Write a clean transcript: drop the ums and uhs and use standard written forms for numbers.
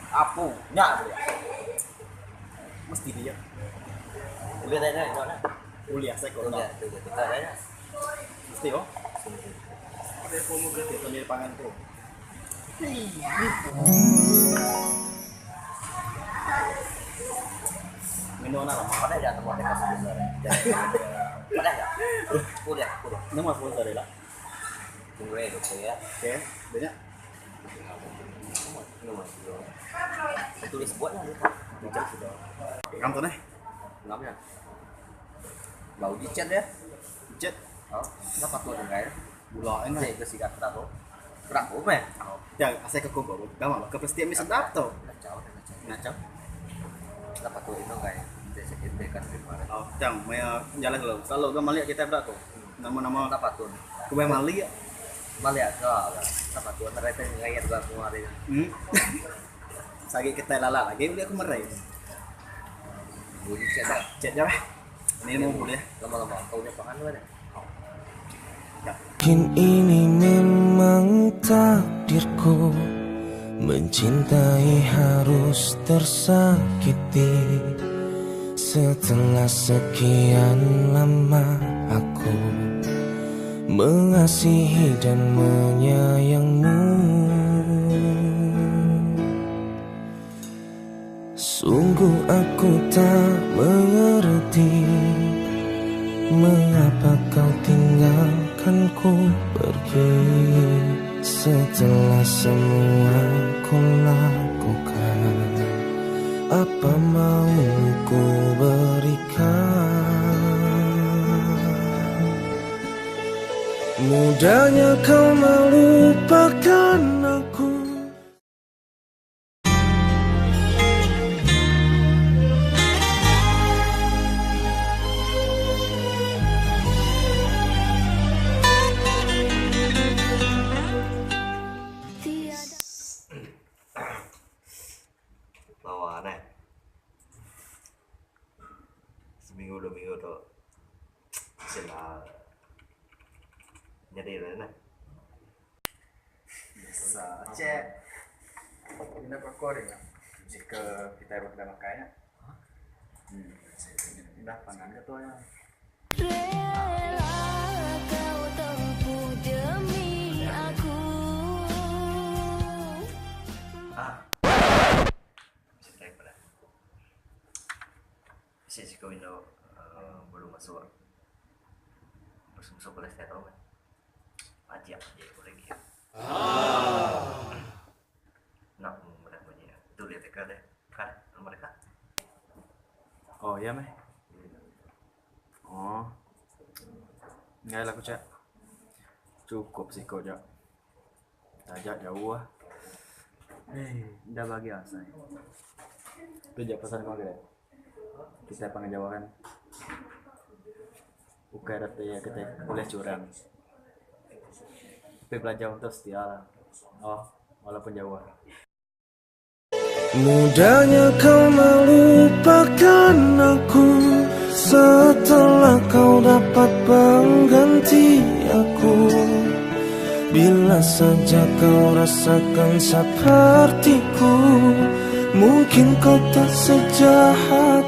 Apu, nya bulih. Mesti dia. Ulih dah nya nya. Ulih asai ko. Ulih tu tu dah nya. Mesti oh. Ada promo gratis ambil pangan tu. Minum nak lama. Pada dah temu dekat sponsor. Pada dah. Ulih, ulih. Nama sponsor dia lah. Tunggu tu ya. Okey, banyak. Tulis buat lah. Bijak sudah. Ngam tu ni. Ngam ya. Bau dicet ya. Jet. Oh, kenapa tu dengar? Gula ini. Saya ke sikat berapa? Berapa meh? Yang asal ke kau Gamak ke pasti ambil sedap tu. Kacau, kacau. Ngacau. Kenapa tu itu kayak dia sakit dia kan kemarin. Oh, jang maya jalan dulu. Selalu ke malik kita berak tu. Nama-nama Kenapa tu? kue mali ya. Malah kau. Kenapa tu? Mereka ngayat gua semua hari. Hmm. Sagi kita lala lagi boleh aku merai. Bunyi cek dah. Cek je lah. Ini mau boleh. Lama-lama kau punya pangan mana? Ya. Mungkin ini memang takdirku Mencintai harus tersakiti Setelah sekian lama aku Mengasihi dan menyayangmu Sungguh aku tak mengerti Mengapa kau tinggalkan ku pergi Setelah semua ku lakukan Apa mau ku berikan Mudahnya kau melupakan aku Lawa aneh. Seminggu dua minggu tu sila nyadi lah nah. Biasa. Cek. Ini apa kau dia? Jika kita buat makan ya. Hmm. Dah pangan ke tu ya. Rela kau tempuh demi aku. Ah. Cinta pada. Si si kau indo belum masuk. Masuk masuk kelas saya tahu kan. Ajak je boleh lagi. Ah. Nak mereka punya. Itu lihat dekat deh. Kan mereka. Oh iya meh. Oh. Enggak lah aku cak. Cukup sih kau jak. Tajak jauh ah. Eh, dah bagi asai. Tu je pesan kau ke? Kita panggil Jawa kan. Bukan rata ya kita boleh curang. Tapi belajar untuk setia lah. Oh, walaupun jauh. Mudahnya kau melupakan aku Setelah kau dapat pengganti aku Bila saja kau rasakan sepertiku Mungkin kau tak sejahat.